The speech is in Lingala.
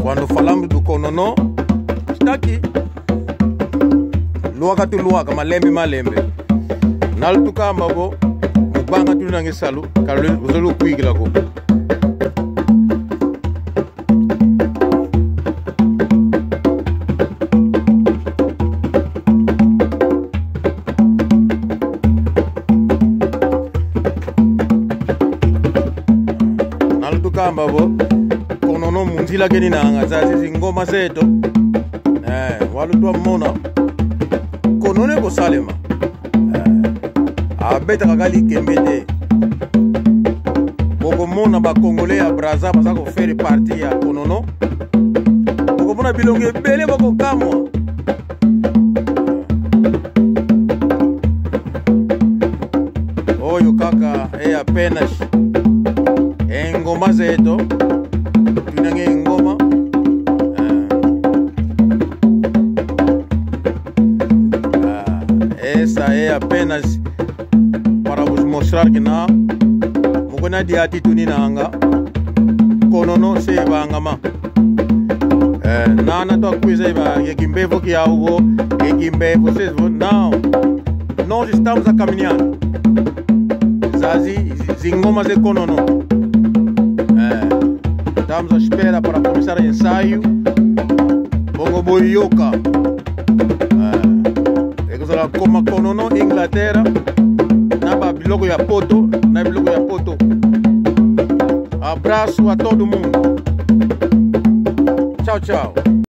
Quando falamos do Konono, está aqui. Luaka tu luaka, malembe malembe. Nalutukamba bo, mubanga tu nange salu, kalu uzolu kuigila ko. Nalutukamba bo, konono munzila keni nanga zazi zingoma zeto. Walutwa mona konono ekosalema. Abetaka kaka likembe te. Bokomona bakongole ya Brazza baza kofaire partie ya konono. Bokomona bilongo ebele bokokamwa. Oyo kaka e apenas engoma zeto tunange engoma. Essa é apenas para vos mostrar que na mukona di atituni nanga konono se bangama. Nana to kuiza iba yekimbevo ki augo yekimbevo vocês vão não. Nós estamos a caminhar. Zazi zingoma ze konono. Estamos à espera para começar o ensaio. Bongo boyoka. Koma konono Inglaterra na ba biloko ya poto, na biloko ya poto. Abraço a todo mundo. Tchau, tchau.